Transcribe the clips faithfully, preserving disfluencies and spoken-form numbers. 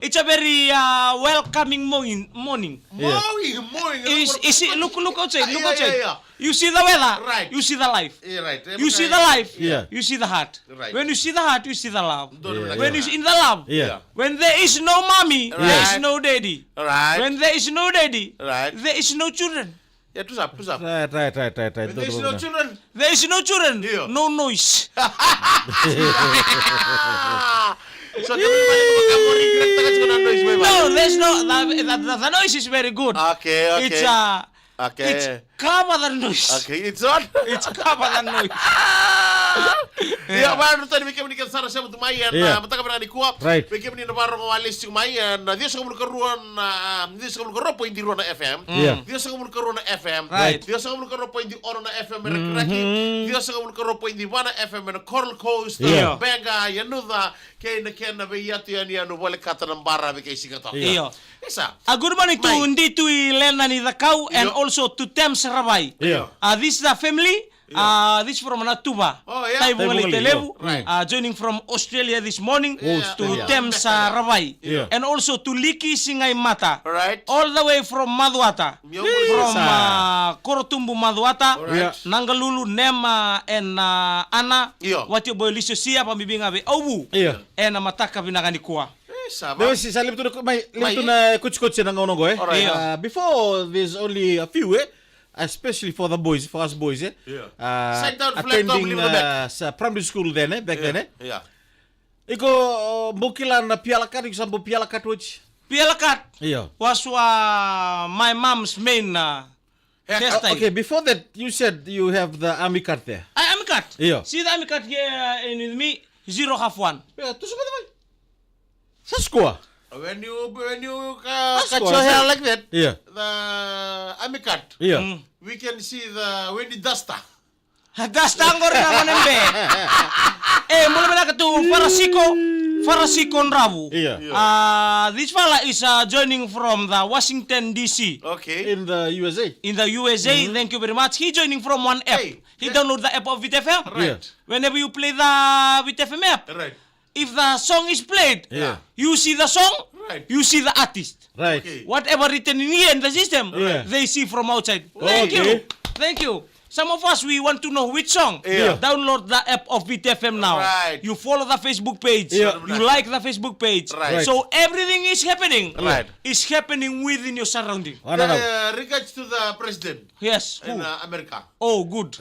It's a very uh, welcoming morning. Morning. Yeah. Morning, morning. Is, is it, look, look outside, look yeah, outside. Yeah, yeah. You see the weather, right. You see the life. Yeah, right. You see the life, yeah. You see the heart. Right. When you see the heart, you see the love. Yeah. When you see in the love, yeah. When there is no mommy, right. There is no daddy. Right. When there is no daddy, right. There is no children. Yeah, tusa, tusa. Right, right, right, right, right. When there is no children. There is no children, yeah. No noise. So, no, there's no, the, the, the, the noise is very good. Okay, okay. It's, uh, okay. It's cover the noise. Okay, it's what? It's cover the noise. Yeah, vaya, Ruta, ni vei kemuni kece sara sema tu mai ena mataka vinaka nikua. Right. Vei kemuni na vakarorogo wale tiko mai ena ciwasagavulu ka rua na, ciwasagavulu ka rua poidi rua na F M. Yeah. Ciwasagavulu ka rua na F M. Right. Ciwasagavulu ka rua poidi ono na F M ena Rakiraki. Ciwasagavulu ka rua poidi va na F M ena Coral Coast. Yeah. Beqa, Yanuca, kei na kena veiyatu yanuyanu volekata na baravi kei Sigatoka. Yeah. Isa. A good morning to Nditui Lena ni Cakau and also to Tems Ravai. Yeah. Uh, this is the family. Uh, this from Natuva. Oh, yeah. Taivugalei Taivugalei, Televu. Yeah. Right. Uh, joining from Australia this morning to Tems uh, Ravai. Yeah. And also to Liki Singaimata. Right. All the way from Maduata. From uh, Korotubu Maduata. Right. Nagalulu, Nema, and uh, Ana. Yeah. Wati o boy Lisio Sia, pa bibi ga vei Auvu. Yeah. Ena mataka vinaka nikua. Sa levu si, sa levu tu na mai, levu tu na kotsikotsi na gauna oqo, eh? Alright. Yeah. Uh, before, there's only a few, eh? Especially for the boys, for us boys, eh? Yeah. Uh, side down, flat top, attending, leave the back. Uh, sa primary school then, eh? Back then, eh? Yeah. Iko, uh, bau kila na Piala Cup, iko sa bau Piala Cup oti? Piala Cup? Yeah. Was uh, my mom's main uh, hairstyle. Uh, okay, before that, you said you have the army card there. I army card? Yeah. See the army card here uh, in with me? Zero half one. Yeah, tusa mai. Sa sikoa. When you when you uh, cut your hair like that, yeah, the army cut. Yeah. Mm. We can see the when the duster. Duster qori na gone be. Eh, bula vinaka tu Farasiko, Farasiko Ndravu. Yeah. Uh, this fella is uh, joining from the Washington D C. Okay. In the U S A. In the U S A, mm-hmm. Thank you very much. He joining from one app. Hey. He download the app of Vit F M. Right. Yeah. Whenever you play the Vit F M app, right. If the song is played, yeah. You see the song, right. You see the artist. Right. Okay. Whatever written in here in the system, yeah. They see from outside. Thank okay. You. Thank you. Some of us, we want to know which song. Yeah. Download the app of Vit F M now. Right. You follow the Facebook page. Yeah. You like the Facebook page. Right. So everything is happening. Right. Is happening within your surrounding. Uh, regards to the president. Yes. In uh, America. Oh, good.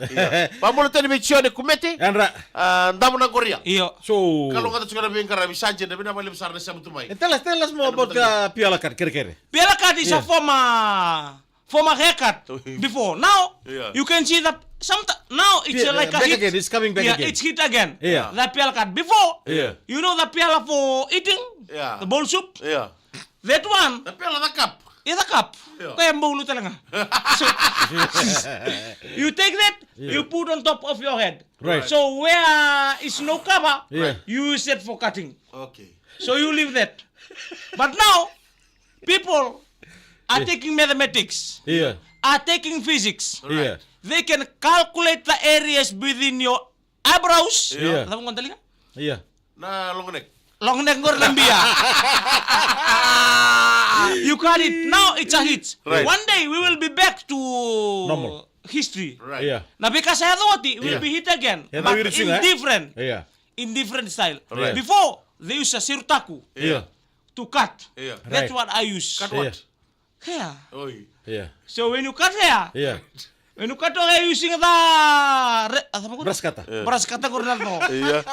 Vamolo tani vei Jone Kumete. Andra. Uh, Damu na Goria. Io. So. Kalougata tiko na veiqaravi sa jina vina vale sara na sema tu mai. And tell us, tell us more about the Piala Cup, kere kere. Piala Cup is a former, former haircut before. Now, you can see that some now it's like a hit. Again, it's coming back again. It's hit again. Yeah. The Piala Cup. Before, you know the Piala for eating? Yeah. The bowl soup? Yeah. That one. The Piala, the cup. Is the cup. Yeah. Ko e bau luta langa. So, you take that, you put on top of your head. Right. So where is no cover, you use it for cutting. Okay. So you leave that. But now, people are taking mathematics, are taking physics. Right. They can calculate the areas within your eyebrows. Yeah. Cava qo na taliga? Yeah. Na long neck. Long neck qori na bia. You got it. Now it's a hit. Right. One day we will be back to normal history. Right. Yeah. Na veika sa yaco oti will be hit again. Yeah, but in different. Yeah. In different style. Right. Before they use a seru taku. Yeah. To cut. Yeah. That's what I use. Cut what? Hair. Oi. Yeah. So when you cut hair, yeah. When you cut your hair using the re, ah, brush cutter. Yeah. Brush cutter qori na to. Yeah.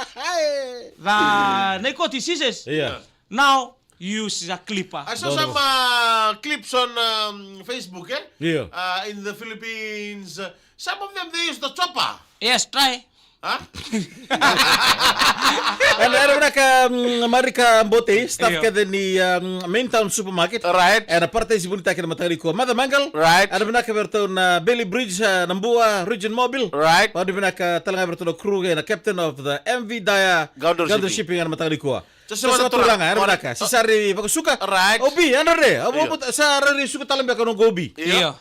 The na i koti scissors. Yeah. Now you use a clipper. I saw some uh, clips on um, Facebook, eh? Yeah. Uh, in the Philippines. Uh, some of them they use the chopper. Yes, try. Ena era vinaka Marika Bote, staff kece ni Main Town Supermarket. Right. Ena paradise vunitaki na mataka nikua. Mother Mangal. Right. Era vinaka vei ratou na Bailey Bridge, na Bua Region Mobile. Right. Era vinaka tale ga vei ratou na crew, na captain of the M V Daya Gaudor Shipping ena mataka nikua. Sa sema turaga, era vinaka. Sisari Vakasuka. Right. Obi, era re. Sa rari suka tale beka noqu obi.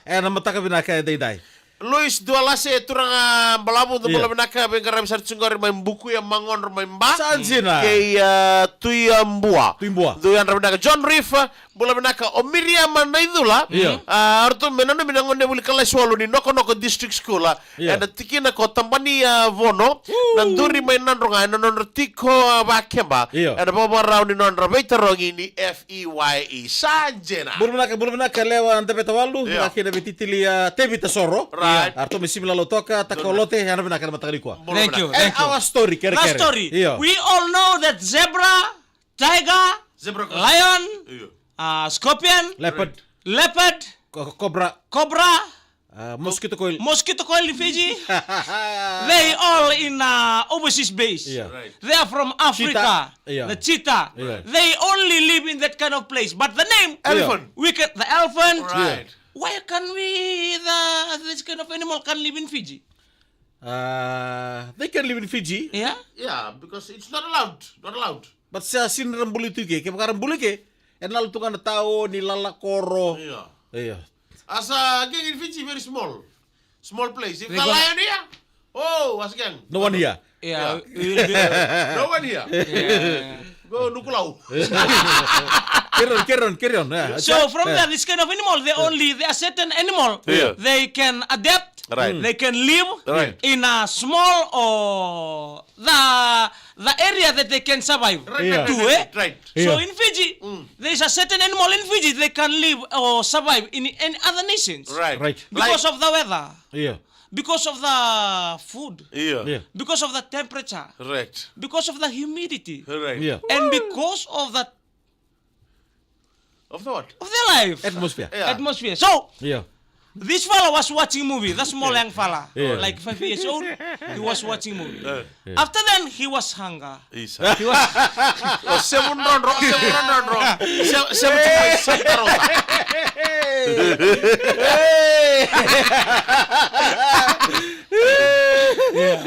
Ena mataka vinaka edaidai. Luis Dualase, turaga balavu, dou bula vinaka, veiqaravi sara tiko qori mai Bukuya, Magodro, mai Ba. Sa dina. Kei, a, Tui, a, Bua. Tui Bua. Dou yadra vinaka. John Reef, bula vinaka. O Miriam Naicula. Io. A, ratou me nanumi na gonevuli kalasi walu ni Nokonoko District School, a. Io. Ena tikina ko Tabani, a, Vono. Na duri mai Nadroga, ena nodra tiko, a, vakeba. Io. Ena vakavakarau ni nodra veitarogi ni F E Y E. Sa dina. Bula vinaka, bula vinaka, Lewa Daveta Walu, io, na kena veititili, a, Tevita Soro. Right. Io. Ratou me Simi Lalo Toka, Takolote, ena vinaka na mataka nikua. Bula vinaka. Thank you, thank you. And our story, kere, kere. Last story. Io. We all know that zebra, tiger, zebra crossing, lion, io, uh, scorpion, leopard, leopard, co-, cobra, cobra, uh, mosquito coil, mosquito coil in Fiji. They all in, uh, overseas base. Yeah. Right. They are from Africa. Cheetah. Yeah. The cheetah. Yeah. They only live in that kind of place. But the name, elephant, we can, the elephant. Right. Why can we the this kind of animal can live in Fiji? Uh, they can live in Fiji. Yeah? Yeah, because it's not allowed. Not allowed. But sa sini ra buli tu ke, kevaka ra buli ke, e na lala tu ga na tao ni lala koro. Yeah. Yeah. As a gang in Fiji, very small. Small place. If the lion here, oh, as a gang. No one here. Yeah. Yeah. We will be no one here. Yeah. Go Nukulau. Carry on, carry on, carry on. Yeah. So from there, this kind of animal, they only, they are certain animal. Yeah. They can adapt. Right. They can live, right, in a small or the, the area that they can survive. Right, yeah, right, to, right, eh? Right, right. So, yeah, in Fiji, mm, there is a certain animal in Fiji, they can live or survive in any other nations. Right. Right. Because, like, of the weather. Yeah. Because of the food. Yeah. Yeah. Because of the temperature. Right. Because of the humidity. Right. Yeah. And because of the of the what? Of their life. Atmosphere. Yeah. Atmosphere. So, yeah, this fella was watching movie. That small, yeah, young fella, yeah, like five years old, he was watching movie. Yeah. Yeah. After then, he was hunger. Isa. He was o seven hundred, seven hundred. Se-, seven hundred, seven hundred. Yeah.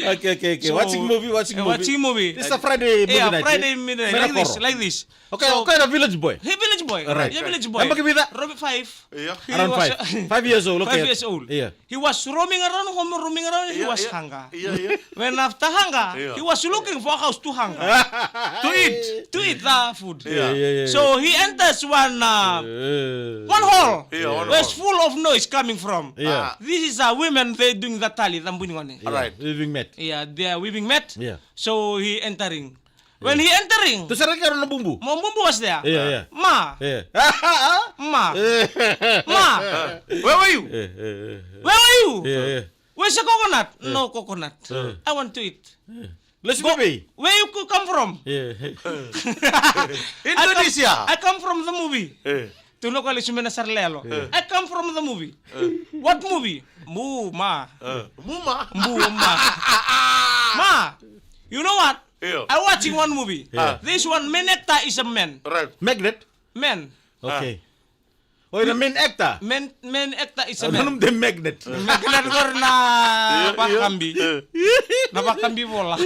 Okay, okay, okay. So, watching movie, watching, yeah, movie. Watching movie. This is a Friday movie night. Yeah, Friday midnight. Like this, like this. Okay, so, okay, the village boy. He village boy. Right. Yeah, village boy. Namba ka vica? Robi five. Yeah. He around was, five. Five years old, okay. Five years old. Yeah. He was roaming around home, roaming around. He, yeah, was, yeah, hunger. Yeah, yeah. When after hunger, yeah, he was looking for a house to hunger. To eat. To eat the food. Yeah, yeah, yeah. So he enters one, uh, yeah, one hall. Yeah, one hall. Where it's full of noise coming from. Yeah. Ah. This is a women, they doing the tali, the buningone. Yeah. Right. Weaving mat. Yeah, they are weaving mat. Yeah. So he entering. When he entering, tu sara kero na bubu. My bubu was there. Yeah, yeah. Ma. Yeah. Ma. Ma. Where were you? Yeah, yeah, yeah. Where were you? Yeah, yeah. Where's the coconut? Yeah. No coconut. Yeah. I want to eat. Yeah. Let's go. Where you co-, come from? Yeah. Indonesia. I come, I come from the movie. Yeah. Tu na kua lesu mai na sara lelo. Yeah. I come from the movie. Yeah. What movie? Mu ma. Yeah. Mu ma. Mu ma. Ma. You know what? Io. I watching one movie. Yeah. Ah. This one main actor is a man. Right. Magnet? Man. Okay. Ah. Oh, the main actor? Main, main actor is a man. Name the magnet. Magnet qori na, io, io, vakabi. Io. Na vakabi vola.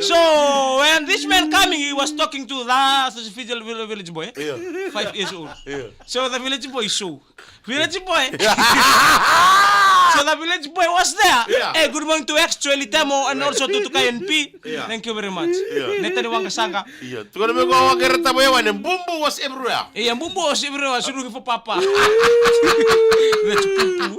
So, when this man coming, he was talking to the village, village boy. Io. Five years old. Io. So the village boy so Village boy. So the village boy was there. Yeah. Hey, good morning to X, Joeli Temo, and also to Tukai N P. Yeah. Thank you very much. Yeah. Nathan Wangasaga. Yeah. Tukuna mai ko Wangasaga, Temo, yeah, and Bumbu was everywhere. Yeah, Bumbu was everywhere, was looking for Papa. That's Bumbu.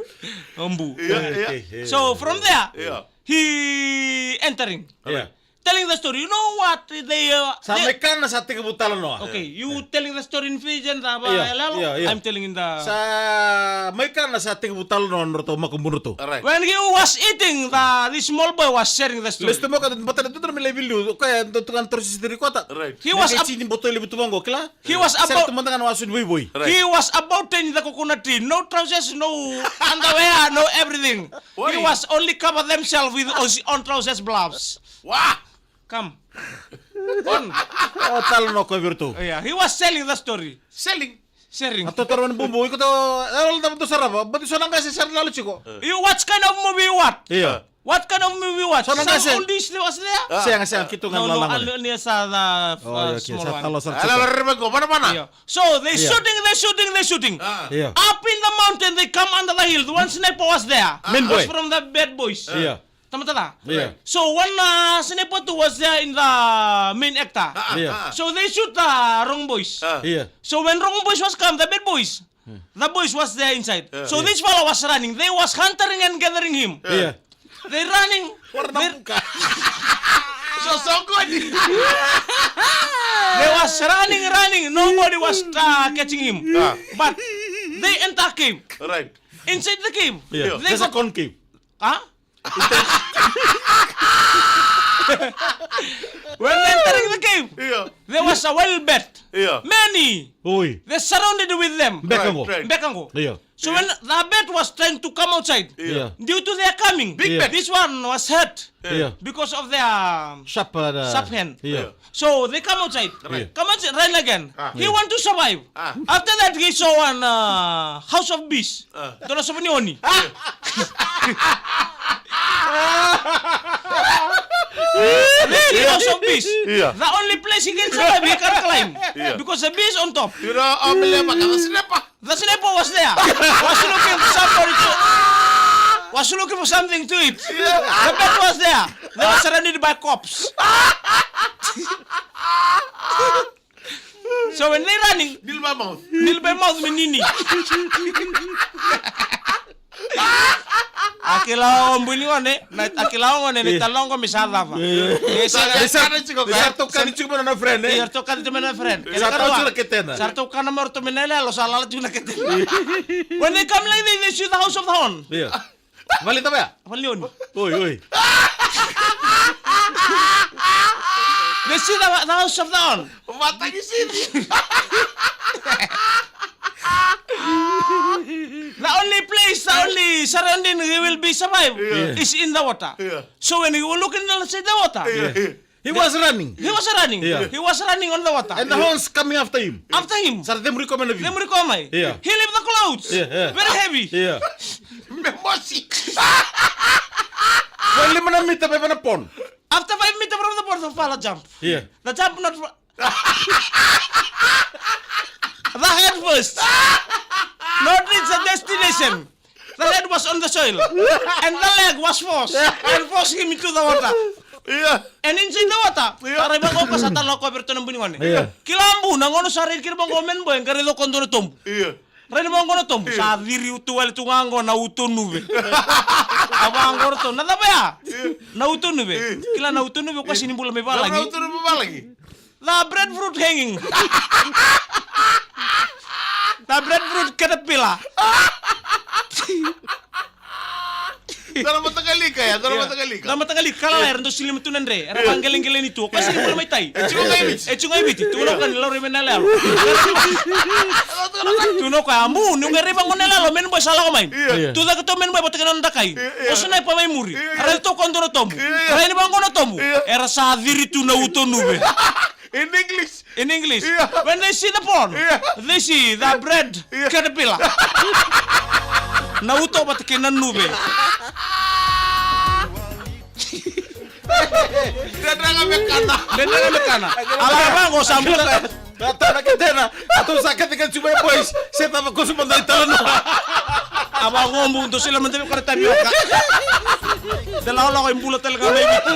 Bumbu. Yeah, yeah. Okay, yeah. So from there, yeah, he entering. Yeah. Telling the story. You know what? They, uh, sa they mai kana sa tekivu talanoa. Okay, you telling the story in Fijian, the, yeah, Yaleyale. Yeah, yeah. I'm telling in the. Sa mai kana sa tekivu talanoa na nodratou makubudratou. All right. When he was eating, the, this small boy was sharing the story. Lesu tu mai o koya, baleta ni dua na mai lai veiliu, o koya e dau tukuna na torosi sitiri kota. Right. He was ab- ni boto levu tu vaqo, kila? He was about, sere tu mada ga na waso ni voivoi. Right. He was about in the coconut tree. No trousers, no underwear, no everything. Why? He was only cover themselves with his own trousers, gloves. Wow! Come. On. O talanoa ko vei iratou. Yeah, he was selling the story. Selling? Sharing. A totoro ni bubu, iko to, e, ola da sarava, but so na qase sara lalo tiko. You watch kind of movie you watch? Io. What kind of movie you watch? So na qase. Some oldies that was there? Ah. Sega, sega, keitou ga. No, no, lala, ni sa the, oh, uh, okay, small sa one. Talo, sa ala, talo. Rere mai ko, mana, mana. Yeah. So they shooting, they shooting, they shooting. Ah. Yeah. Up in the mountain, they come under the hill. The one sniper was there. Ah. Main boy. Was from the bad boys. Yeah. Tamata da. Yeah. So one, uh, sniper two was there in the main actor. Ah, ah, yeah. Ah. So they shoot the wrong boys. Ah. Yeah. So when wrong boys was come, the bad boys, the boys was there inside. Yeah. So this fellow was running. They was huntering and gathering him. Yeah. They running. They, so, so good. They was running, running. Nobody was, uh, catching him. Yeah. But they enter cave. Right. Inside the cave. Yeah. They got second cave. Huh? When entering the cave, yeah, there was a wild bat. Yeah. Many. Oi. They surrounded with them. Beka qo. Right, right. Beka qo. Yeah. So when the bat was trying to come outside, yeah, due to their coming, big bat, this one was hurt, yeah, because of their, um, sharp, uh, sharp hand. Yeah. So they come outside. Right. Come outside, run again. Ah. He want to survive. Ah. After that, he saw one, uh, house of bees. Ah. Dona sova ni oni. Ah. Really, house of bees. Yeah. The only place he can survive, he can climb. Yeah. Because the bee is on top. You know, um, the sniper was there. Was looking for somebody to, was looking for something to eat. Yeah. The bat was there. They were surrounded by cops. So when they running, nil by mouth. Nil by mouth me nini. A kila o bui ni gone, na, a kila o gone, na italanoa me sa cava. Yeah. E sa, e sa, e sa toka ni tiko mai na friend, e? E sa toka ni tiko mai na friend. Sa toka na ketena. Sa toka na ketena. When they come like this, they see the house of the horn. Yeah. Vale, tava ya? Vale, oni. Oi, oi. They see the, the house of the horn. Vata ki sini. The only place, the only surrounding he will be survive, yeah, is in the water. Yeah. So when he will look in the, inside the water, yeah, yeah. He was running. He was running. Yeah. He was running on the water. And the horns coming after him. After him. Sa ra cemuri koya mai na vei. Cemuri koya mai. Yeah. He leave the clothes. Yeah, yeah. Very heavy. Yeah. Me mosi. Koya lima na mita mai vei na pond. After five meter from the pond, the fella jump. Yeah. The jump not fr-, the head first. Not reach the destination. The head was on the soil, and the leg was forced, and forced him into the water. Yeah. And inside the water, yeah, raica vaqo, sa tala o koya vei iratou na bui ni gone. Yeah. Kila, bu na gauna sa raici kina vaqo o man boy, qai raica o koya dua na tobu. Yeah. Raica vaqo na tobu, yeah, sa ciri tu wale tu ga qo na uto nuve. A vaqo na tobu, na cava ya? Yeah. Na uto nuve. Yeah. Kila na uto nuve, o koya sega ni bula mai valagi. Na uto nuve mai valagi. The breadfruit hanging. The breadfruit caterpillar. Dua na matakalika ya, dua na matakalika. Dua na matakalika, kala la, era dau sili mai tu na dre, era vaqeleqeleni tu. Koya sega ni bula mai tai. E tiko ga i Viti. E tiko ga i Viti, tukuna o koya ni laurai mai na yaloyalo. Tukuna o koya, a bu, niu qai rai vaqo na yaloyalo, man boy sa lako mai. Io. Tucake tu o man boy vata kei na nona dakai. Io, io. O sniper mai muri. Io, io. Raica tu o koya dua na tobu. Io, io. Raica ni vaqo na tobu. Io. Era sa ciri tu na uto nuve. In English. In English. Io. When they see the pond, io, they see the bread, io, caterpillar. Na uto vata kei na nuve. Dredre ga me kana. Dredre ga me kana. A la vaqo sa bula. Na tana ke tena. A tou sa kece kece tu mai boys. Se tava koso mada i talanoa. A vaqo bu dou sila mada vei koya na tavioka. De lakolako e bula tale ga mai Viti.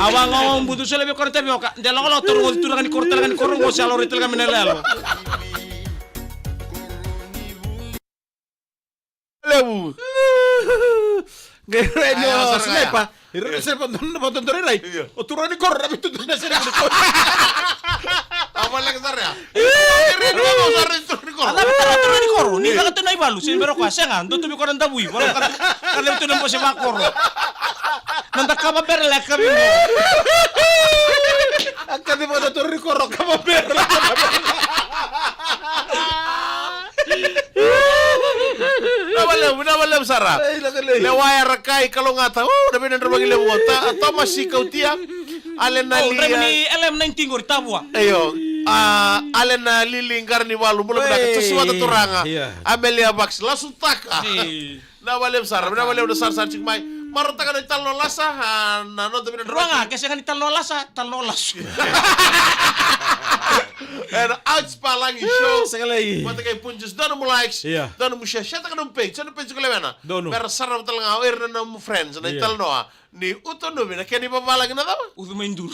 A vaqo bu dou sila vei koya na tavioka. De lakolako toro goci tu na ga ni koro tale ga ni koro goci a laurai tale ga mai na yaloyalo. Levu. Qai rai ni o sniper. Ira na sniper dodonu, dodonu rai. Io. O turaga ni koro na veitutu na sniper ni koro. Au maleka sara ya. Ira na sniper sara ni turaga ni koro. A cava tara turaga ni koro? Ni caka tu na ivalu, sega ni bera o koya, sega, dua tu vei koya na davui. Vara ka, ka levu tu na bose vakoro. Na da kava bere leka vei mo. A kaci vaka na turaga ni koro, kava bere. Vinaka vakalevu, vinaka vakalevu sara. Ei, vinaka vakalevu. Lewa ya ra kai kalougata. O, na veinadra vagi levu. Ta, Thomas Kautia. Ale na lia. O, draiva ni L M nineteen qori, Tavua. Io. A, Alena Lili Qaranivalu, bula vinaka. Joshua Taturaga. Amelia Vax, lasutaka. Vinaka vakalevu sara, vinaka vakalevu na sarasara tiko mai. Marautaka na italanoa lasa, a, na noda vinaka. Ruaga, ke sega ni talanoa lasa, talanoa lasu. E na Ouch Palagi Show. Sega lai. Vata kei Punjas, donu mu likes. Donu mu share, share taka nomu page, nomu page ko lewena. Donu. Mera sarava tale ga o ira na nomu friends na italanoa. Ni uto numi na kena ivavalagi na cava? Uto mai duru.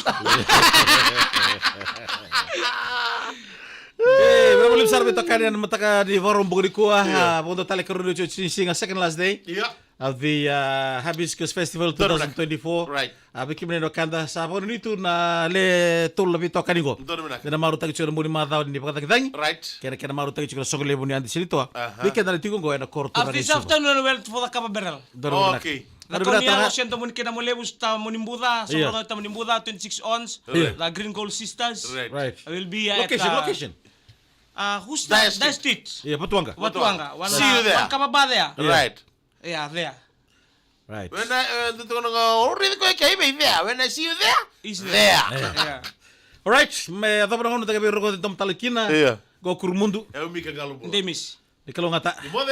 E, vinaka vakalevu sara veitokani ena mataka ni Vakaraubuka nikua. Io. A, vakadua tale karua ni iotioti ni siga, second last day of the, uh, Hibiscus Festival two thousand twenty-four. Right. A, vei kemuni na wekada, sa vakanuinui tu na le tolu na veitokani qo. Donu vinaka. Ena marautaki tiko na bogi ni macawa ni vakacagicagi. Right. Kei na kena marautaki tiko na soqo levu ni Adi Senitoa. Aha. Vei keda na tiko qo ena koro turaga ni Suva. This afternoon I went for the kava barrel. Donu vinaka. Okay. Na kau ni yalo, senta moni kena mo levu, sa tamoni buca, sa moni buca, twenty-six ons. Right. The Green Gold Sisters. Right. I will be at, location, uh, location. Uh, who's that? Dire Street. Dire Street. Yeah, Vatuwaqa. Vatuwaqa. See you there. One kava bar there. Yeah. Right. Yeah, there. Right. When I, uh, the, the, the, the, there. When I see you there, he's there. There. Yeah. All right, me yacova na gauna da qai veirogoci domo tale kina. Yeah. Qo Kurumudu. E o Mika Qalubula. Demis. Ni kalougata. Ni moce.